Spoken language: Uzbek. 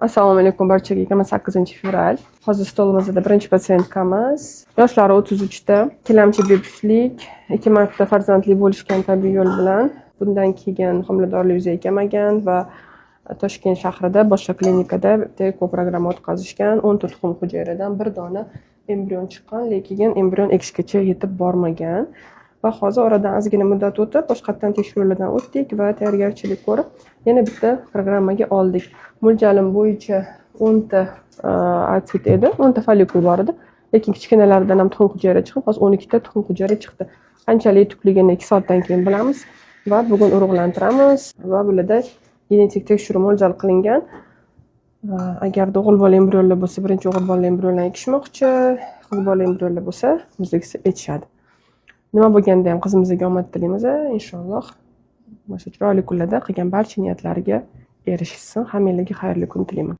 Assalomu alaykum barchaga. 28-fevral. Hozir stolimizda birinchi пациентка miz. Yoshlari 33 da. Ikkilamchi bepushtlik, ikki marta farzandli bo'lishgan tabiiy yo'l bilan. Bundan keyin homiladorlik yuzaga kelmagan va Toshkent shahrida boshqa klinikada bitta ЭКО programma o'tkazishgan. 10 ta tuxum hujayradan bir dona embrion chiqqan, lekin embrion ekishgacha yetib bormagan. Va hozir oradan ozgina muddat o'tib, boshqatdan tekshiruvlardan o'tdik va tayyorgarchilik ko'rib, yana bitta programmaga oldik. Mo'ljalim bo'yicha 10 ta oosit edi, 10 ta follikul bor edi. Lekin kichkinalaridan ham tuxum hujayra chiqib, hozir 12 ta tuxum hujayra chiqdi. Qanchalik yetukligini 2 soatdan keyin bilamiz va bugun urug'lantiramiz va bularda genetik tekshiruv mo'ljal qilingan. Agarda o'g'il bola embrionlar bo'lsa, birinchi o'g'il bola embrionlarni ekishmoqchi, qiz bola embrionlar bo'lsa, biznikisi ekishadi. Nima bo'lganda ham qizimizga omad tilaymiz, inshaalloh. Mana shu chiroyli kunlarda qilgan barcha niyatlariga erishsin. Hammanglarga xayrli kun tilayman.